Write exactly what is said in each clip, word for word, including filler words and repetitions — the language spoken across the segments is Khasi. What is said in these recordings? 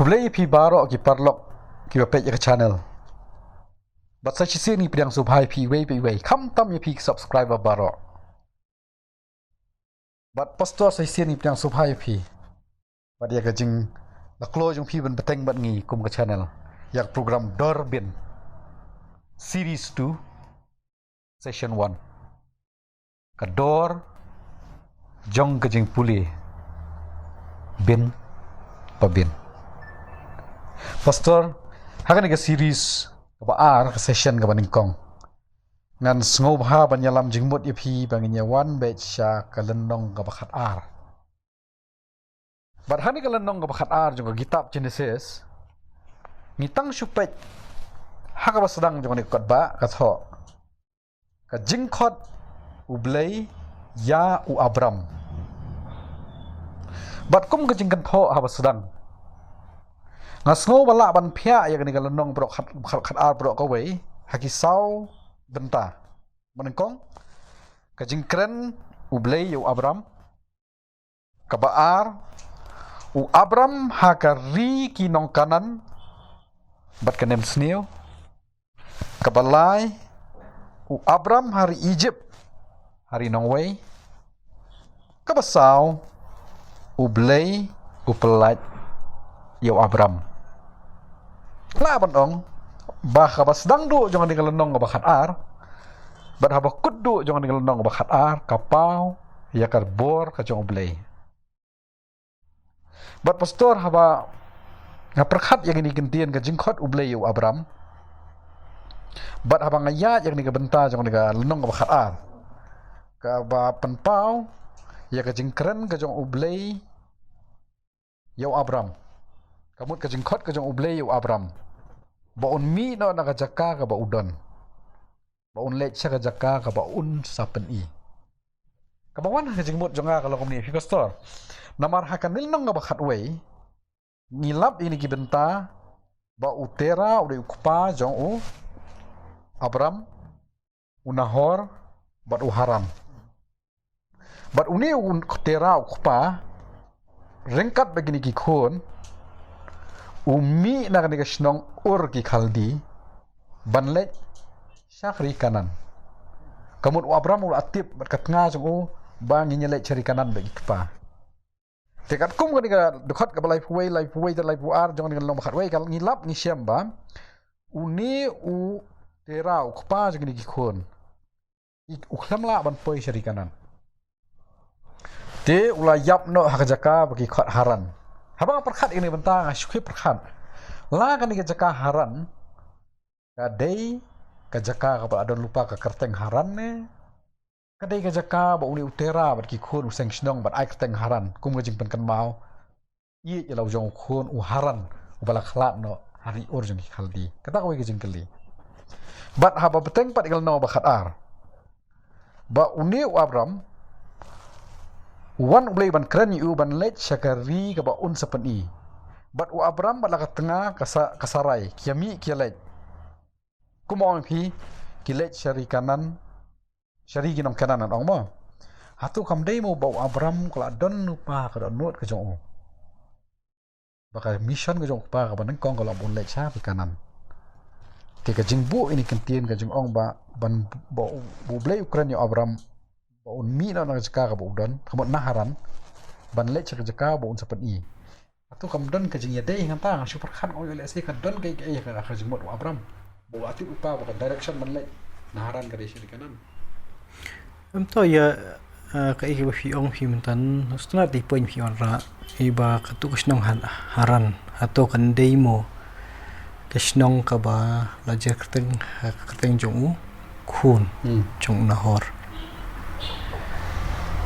Khublei ïa phi baroh ki paralok kiba peit ïa ka channel. Bad sa shisien ngi pdiang sngewbha ïa phi iwei pa iwei, khamtam ïa phi ki subscriber baroh. Bad Pastor, sa shisien ngi pdiang sngewbha ïa phi bad ïa ka jingïakhun jong phi ban bteng bad ngi kum ka channel ïa ka program Dor Bian, Series two, Session one. Ka dor jong ka jingpule bian pa bian. Pastor, ha kane ka series kaba ar, ka session kaba nyngkong, ngan sngewbha ban ïalam jingmut ïa phi ba ngin ïa wan beit sha ka lynnong kaba khat ar. Bad ha kane ka lynnong kaba khat ar jong ka kitab Genesis, ngi tang shu peit ha kaba sdang jong kane ka kot ba ka thoh, ka jingkhot U Blei ïa u Abram. Bad kum ka jingkynthoh haba sdang, nga sngew ba lah ban phiah ïa kane ka lynnong baroh khat, khat, khat ar baroh kawei ha ki saw bynta. Ba nyngkong, ka jingkren U Blei ïa u Abram. Kaba ar, u Abram ha ka ri ki nong Kanaan bad ka nemsniew. Kaba lai, u Abram ha ri Egypt, ha ri nongwei. Kaba saw, U Blei u pyllait ïa u Abram. Lah ban ong ba haba sdang duh jong kane ka lynnong kaba khat ar bad haba kut duh jong kane ka lynnong kaba khat ar, ka paw ïa ka bor ka jong U Blei. Bad Pastor, haba nga pyrkhat ïa kine ki ktien ka jingkhot U Blei ïa u Abram, bad haba nga ïaid ïa kane ka bynta jong kane ka lynnong kaba khat ar, kaba pynpaw ïa ka jingkren ka jong U Blei ïa u Abram. Ka mut ka jingkhot ka jong U Blei ïa u Abram ba un mih noh na ka jaka kaba u don, ba un leit sha ka jaka kaba un sa pyni. Kaba wan ha ka jingmut jong nga ka long kumne, phi Pastor. Namar ha kane ka lynnong kaba khatwei, ngi lap ïa kine ki bynta ba u Tera u dei u kpa jong u Abram, u Nahor bad u Haran. Bad une u Tera u kpa, ryngkat bad kine ki khun, u mih na kane ka shnong Ur ki Khaldi ban leit sha ka ri Kanaan. Ka mut u Abram u la tip bad ka tnga jong u ba ngin ïa leit sha ri Kanaan bad ki kpa. Te katkum kane ka dkhot kaba laiphew wei, laiphew wei te laiphew ar jong kane ka lynnong ba khatwei, ka ngi lap ngi shem ba une u Tera u kpa jong kine ki khun, u khlem lah ban poi sha ri Kanaan. Te u la ïap noh ha ka jaka ba ki khot Haran. Haba nga pyrkhat ïa kane ka bynta, nga shu pyrkhat, la kane ka jaka Haran ka dei ka jaka kaba la don lypa ka kyrteng Haran ne ka dei ka jaka ba une u Tera bad ki khun u seng shnong ban ai kyrteng Haran kum ka jingpynkynmaw ïa la u jong u khun u Haran uba la khlad noh ha ri Ur jong ki Khaldi? Kata kawei ka jingkylli. Bad haba bteng pat ïa ka lynnong ba khat ar, ba une u Abram, u wan U Blei ban kren ïa u ban leit sha ka ri kaba un sa pyni. Bad u Abram bad la ka tnga ka Sa-, ka Sarai ki ïa mih ki ïa leit. Kum ong phi, ki leit sha ri Kanaan, sha ri ki nong Kanaan, ngan ong mo. Hato kam dei mo ba u Abram ka la don lypa ka dohnud ka jong u, ba ka mission ka jong u kpa kaba nyngkong ka long ban leit sha ri Kanaan? Te ka jingbuh ïa kine ki ktien ka jingong ba, ban, ba U Blei u kren ïa u Abram ba un mih noh na ka jaka kaba u don, ka mut na Haran, ban leit sha ka jaka ba un sa pyni. Hato kam don ka jingïadei hangta? Nga shu pyrkhat, nga ong lehse ka don kaei kaei ha ka jingmut u Abram ba u la tip lypa ba ka direction ban leit na Haran ka dei sha ri Kanaan. Em, to ïa, eh, kaei kaba phi ong phi mynta, sngewtynnat ïa ki point phi wanrah, ïa ba kato ka shnong Han-, Haran, hato kan dei mo ka shnong kaba la jia kyrteng ha ka kyrteng jong u khun, hmm, jong u Nahor.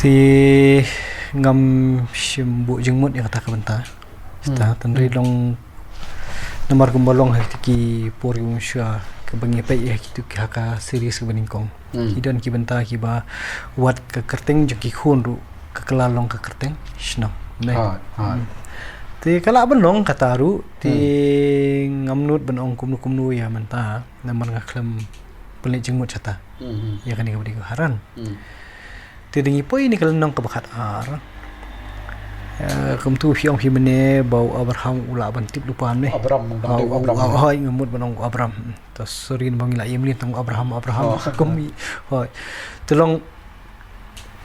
Te ngam shym buh jingmut ïa kata ka bynta. Shisha, hmm, tang, hmm, long namar kumba long ha kito ki por kiba mynshuwa kaba ngi peit ïa kito ki ha ka series kaba nyngkong. Hmm. Ki don ki bynta kiba wat ka kyrteng jong ki khun ruh ka kylla long ka kyrteng shnong. Ne? Ha, ha. Hmm. Te ka lah ban long kata ruh, te, hmm, ngam nud ban ong kumno kumno ïa mynta, namar nga khlem pynleit jingmut shata. Hmm. Ïa kane kaba dei ka Haran. Hmm. Te da ngi poi ïa kane ka lynnong kaba khat ar, Eh, kumtu phi ong phi mynne ba u Abraham u lah ban tip lypa ne. Abram, nang Ah, tip u, Abram. Ah, hoi, nga mut ban ong Abram. Hmm. Ta sorry ba ngi la ïa mynne tang Abraham, Abraham. Oh. Kum i, hoi. Te long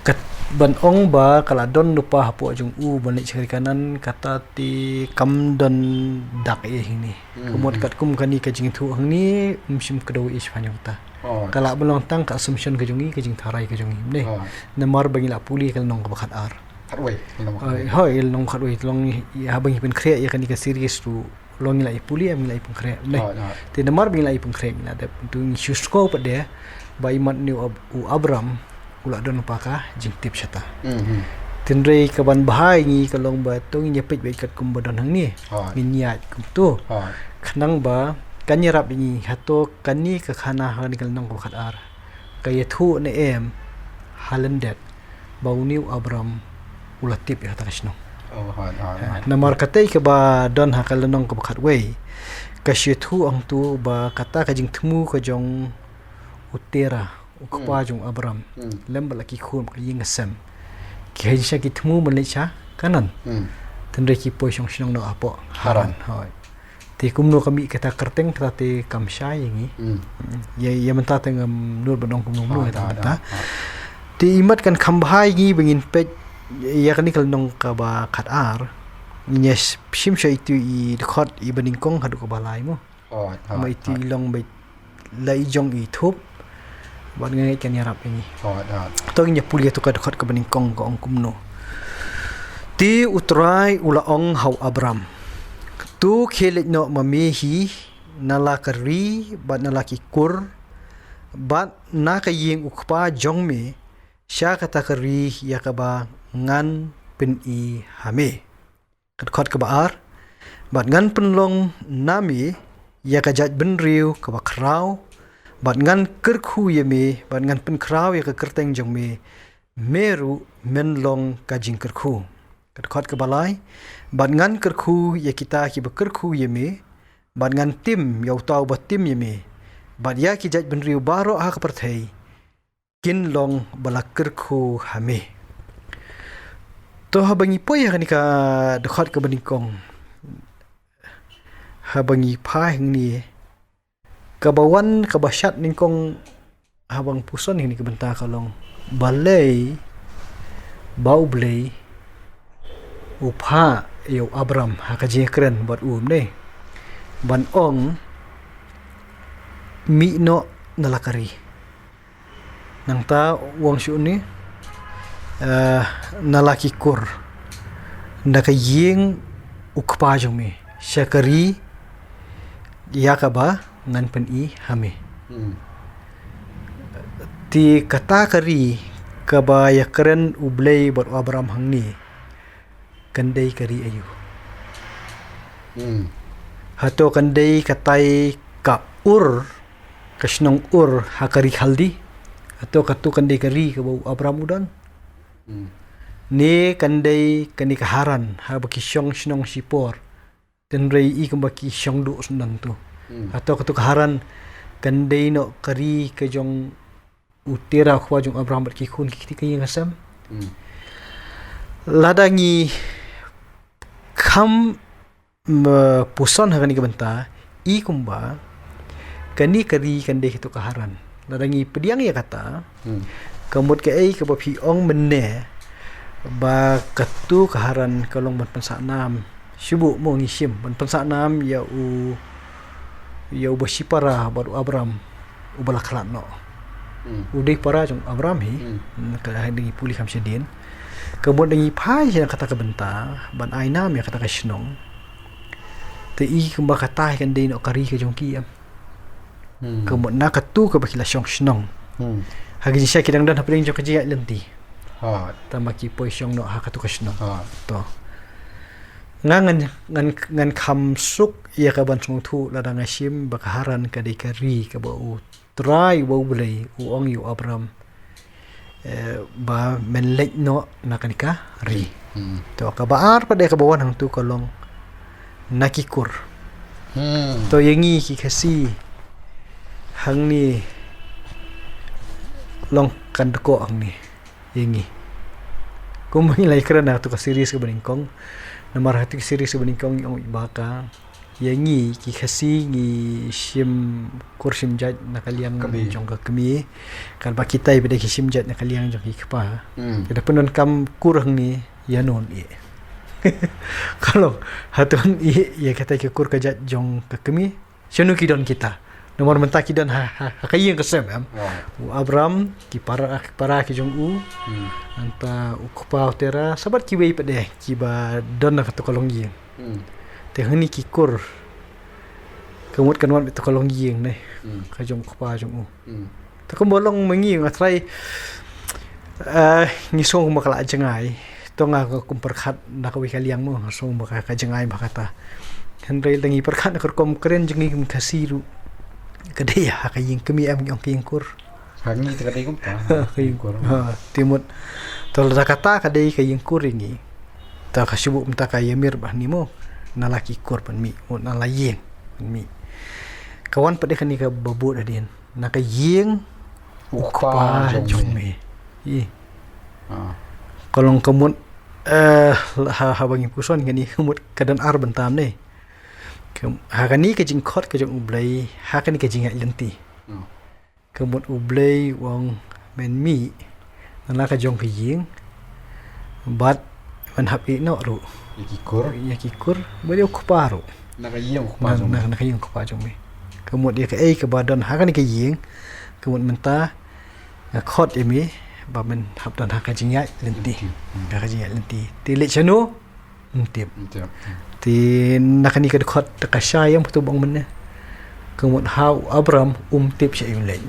kat ban ong ba ka la don lypa hapoh jong u ban leit sha ka ri Kanaan, kata te kam don dak ïa hangne. Hmm. Ka mut katkum kane ka jingïathuh hangne, ym shym kdew ïa shaphang jong kata. Oh. Ka lah ban long tang ka assumption ka jong ngi, ka jingtharai ka jong ngi, ne. Oh. Namar ba ngi la pule ka lynnong kaba khatar. Khatwei, lynnong khatwei. Hoi, hoi, lynnong khatwei, te long ngi, haba ngi pynkhreh ïa kane ka series ruh, long ngi la ïa pule, ngi la ïa pynkhreh, ne. Hoi, hoi. Te namar ba ngi la ïa pynkhreh, ngi la dep, te ngi shu sngew pat de ba i mat ne u Ab-, u Abram u la don lypa ka jingtip shata. Mhm. Tynrai ka ban bha ïa ngi ka long ba to ngin ïa peit beit katkum ba don hangne. Hoi. Ngin ïaid kumto. Hoi. Khnang ba kan ïarap ïa ngi, hato kane ka khana ha kane ka lynnong kaba khatar ka ïathuh ne em ha lyndet ba une u Abram u la tip ïa kata ka shnong. Oh, hoi, hoi, hoi. Namar katei kaba don ha ka lynnong kaba khatwei ka shu ïathuh hangto ba kata ka jingthmu ka jong u Tera, u kpa Hmm. jong u Abram. Hmm. Lem bad la ki khun, ka ïing ka sem, ki hei sha ki thmu ban leit sha Kanaan. Hmm. Tynrai ki poi shong shnong noh hapoh Haran. Haran. Hoi. Te kumno ka mih kata kyrteng, kata te kam shai ïa ngi. Hmm. Hmm. Ïa, ïa mynta te ngam nud ban ong kumno kumno Ah, ïa kata ah, mynta. Ah, ah. Te i mat kan kham bha ïa ngi ba ngin peit ïa kane ka lynnong kaba khatar. Ngin ïa shim sha itu i dkhot iba nyngkong haduh kaba lai mo. Hooid, hooid, hooid. Ma itu i long beit la i jong i thup. Bad nga ngeit kan ïarap ïa ngi. Hooid, hooid. To ngin ïa pule ïa tu ka dkhot kaba nyngkong ka ong kumno. Te U Trai u la ong ha u Abram, to khie leit noh ma me hi na la ka ri bad na la ki kur bad na ka ïing u kpa jong me sha kata ka ri ïa kaba ngan pyni ha me. Ka dkhot kaba ar, bad ngan pynlong na me ïa ka jaitbynriew kaba khraw, bad ngan kyrkhu ïa me, bad ngan pynkhraw ïa ka kyrteng jong me, me ruh men long ka jingkyrkhu. Ka dkhot kaba lai, bad ngan kyrkhu ïa kita kiba kyrkhu ïa me, bad ngan tim ïa uta uba tim ïa me, bad ïa ki jaitbynriew baroh ha ka pyrthei kin long ba la kyrkhu ha me. To haba ngi poi ha kane ka dkhot kaba nyngkong, haba ngi phai hangne, kaba wan kaba shad nyngkong haba nga puson hangne ka bynta ka long balei ba U Blei u phah ïa u Abram ha ka jingkren bad u, ne, ban ong mih noh na la ka ri. Nangta u ong shuh ne, eh, na la ki kur, na ka ïing u kpa jong me, sha ka ri ïa kaba ngan pyni ha me. Hmm. Te kata ka ri kaba ïakren U Blei bad u Abram hangne, kan dei ka ri aïu? Hmm. Hato kan dei katai ka Ur, ka shnong Ur ha ka ri Khaldi? Hato kato kan dei ka ri kaba u Abram u don? Hmm. Ne kan dei kane ka Haran haba ki shong shnong shipor? Tynrai i kumba ki shong duh shnong tu. Hmm. Hato kato ka Haran kan dei noh ka ri ka jong u Tera u kpa jong u Abram bad ki khun ki kti ka ïing ka sem? Hmm. Lada ngi kham, mm, puson ha kane ka bynta, i kumba kane ka ri kan dei kato ka Haran. Lada ngi pdiang ïa kata, hmm, ka mut kaei kaba phi ong mynne ba kato ka Haran ka long ban pynsah nam. Shu buh mo ngi shim ban pynsah nam ïa u, ïa uba shipara bad u Abram uba la khlad noh. Hmm. U dei para jong u Abram hi. Hmm. Hmm, ka dei ngi pule kham shadien. Ka mut da ngi phai sha kata ka bynta ban ai nam ïa kata ka shnong. Te i kumba kata hi kan dei noh ka ri ka jong ki, em. Hmm. Ka mut na kato kaba ki la shong shnong. Hmm. Ha ka jingshisha ki dang don hapdeng jong ka jingïaid lynti. Ha. Tangba ki poi shong noh ha kato ka shnong. Ha. To. Nga ngan, ngan, ngan kham suk ïa ka ban sngewthuh lada nga shim ba ka Haran ka dei ka ri kaba U Trai uba U Blei u ong ïa u Abram, eh, ba men leit noh na kane ka ri. Hmm. To, kaba ar pat de kaba wan hangto ka long na ki kur. Hmm. To, ïa ngi ki Khasi hangne long kan dkoh hangne ïa ngi. Kumba ngi la ïakren ha katu ka series kaba nyngkong. Namar ha katu ka series kaba nyngkong ngi ong ba ka, ïa ngi ki Khasi ngi shim kur shim jait na ka liang jong ka kmie. Katba kita pat de ki shim jait na ka liang jong ki kpa. Hmm. Ka da pyndonkam kur hangne, ïa no un ïeh. Ka long, hato un ïeh ïa kata ka kur ka jait jong ka kmie? Shano ki don kita? Namar mynta ki don ha, ha, ha ka ïing ka sem, em. Oh. U Abram, ki para, ki para ki jong u. Hmm. Nangta u kpa u Tera, sa bad kiwei pat de kiba don ha katu ka longïing. Hmm. Te hangne ki kur, ka mut kan wan beit tu ka longïing ne. Hmm. Ka jong u kpa jong u. Hmm. Te kumba long ma ngi nga trai, eh, ngi sngew kumba ka la jngai. To nga ka kum pyrkhat na kawei ka liang mo, nga sngew kumba ka, ka jngai ba kata. Hynrei lada ngi pyrkhat na ka rukom kren jong ngi kum Khasi ruh, ka dei ha ka ïing kmie, em, ngi ong ka ïing kur. Ha ngi te ka dei kumta. Ka ïing kur. Ha, te mut. To lada kata ka dei ka ïing kur ïa ngi, to ka shu buh mynta ka ïamir bad hangne mo, na la ki kur pynmih, mut na la ïing pynmih. Ka wan pat de kane kaba bud hadien, na ka ïing u kpa jong me. Ï. Ah. Ka long ka mut, eh, ha, haba ngi puson kane ka mut ka don ar bynta ne. Ka, ha kane ka jingkhot ka jong U Blei, ha kane ka jingïaid lynti. Hmm. Ka mut U Blei u ong men mih na la ka jong ka ïing, bad men hap ïehnoh ruh ïa ki kur. Ïa ki kur, bad ïa u kpa ruh. Na ka ïing u kpa jong me. Na, na ka ïing u kpa jong me. Ka mut ïa kaei kaba don ha kane ka ïing, ka mut mynta nga khot ïa me ba men hap don ha ka jingïaid lynti. Lynti. Hmm. Ha ka jingïaid lynti. Te leit shano? Ym tip. Ym tip. Te na kane ka dkhot ka shai ïa u, to ba ong mynne. Ka mut ha u Abram um tip sha ei un leit.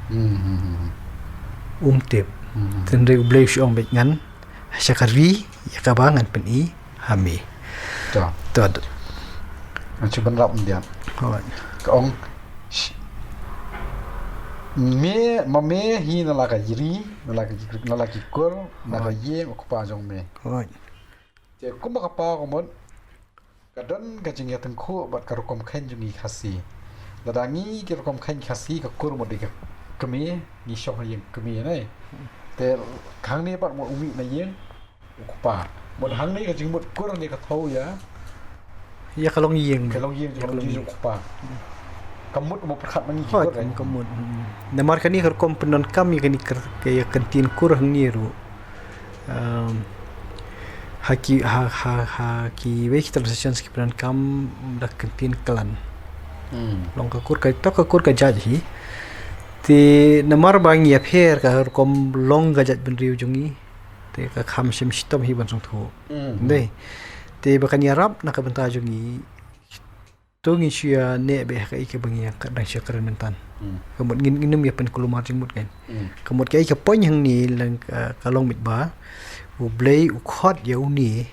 Hmm, hmm, hmm, hmm. Um tip. Hmm, hmm. Te hynrei U Blei u shu ong beit ngan sha ka ri ïa kaba ngan pyni ha me. To. To. Ngan shu bynrap myndiat. Hooid. Ka ong, sh-, me, ma me hi na la ka ri, na la ka, na la ki kur, na ka ïing u kpa jong me. Hooid. Te kumba ka paw ka mut, ka don ka jingïatyngkhuh bad ka rukom kheiñ jong ngi Khasi. Lada ngi ki rukom kheiñ Khasi ka kur mut dei ka kmie, ngi shong ha ïing kmie ne. Te hangne pat mut u mih na ïing u kpa. Mut hangne ka jingmut kur hangne ka thew ïa, ïa ka longïing. Ka longïing, ka longïing jong u kpa. Ka mut mo pyrkhat ma ngi ki kur, eh, ka mut. Hmm. Namar kane ka rukom pyndonkam ïa kane ka, ka ïa ka ktien kur hangne ruh. Um, ha ki, ha, ha, ha kiwei ki translations ki pyndonkam da ka ktien klan. Hmm. Long ka kur ka, to ka kur ka jait hi. Te namar ba ngi ïapher ka rukom long ka jaitbynriew jong ngi. Te ka kham shym shitom hi ban sngewthuh. Hmm. Dei. Te ba kan ïarap na ka bynta jong ngi, to ngin shu ïa neh beit ha kaei kaba ngi ïa ka dang shu kren mynta. Hmm. Ka mut ngin, ngin ym ïa pynkulmar jingmut kan. Hmm. Ka mut kaei ka point hangne lang, ah, ka long beit ba U Blei u khot ïa une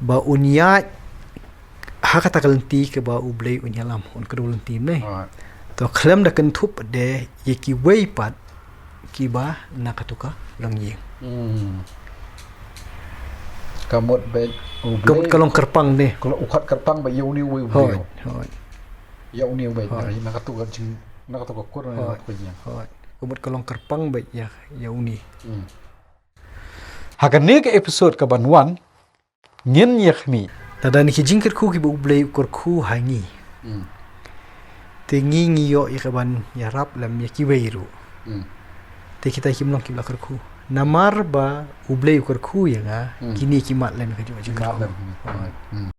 ba un ïaid ha kata ka lynti kaba U Blei un ïalam, un kdew lynti ne. Alright. To khlem da kynthup de ïa kiwei pat kiba na katu ka longïing. Hmm. Ka mut beit U Blei. Ka mut ka long kyrpang ne. Ka long u khot kyrpang beit ïa une uwei U Blei. Hooid, hooid. Ïa une uwei. Hooid. Na katu ka jing, na katu ka kur, na katu ka ïing. Hooid. Ka mut ka long kyrpang beit ïa, ïa une. Hmm. Ha kane ka episode kaban wan, ngin ïa khmih. Lada na ki jingkyrkhu kiba U Blei u kyrkhu ha ngi. Hmm. Te ngi ngi ïoh ïa kaban ïarap lem ïa kiwei ruh. Hmm. Te kita kim long kiba la kyrkhu. Namar ba U Blei u kyrkhu ïa nga, hmm, kine ki mad lem ïa ka jingkyrkhu. Ki mad lem. Hmm.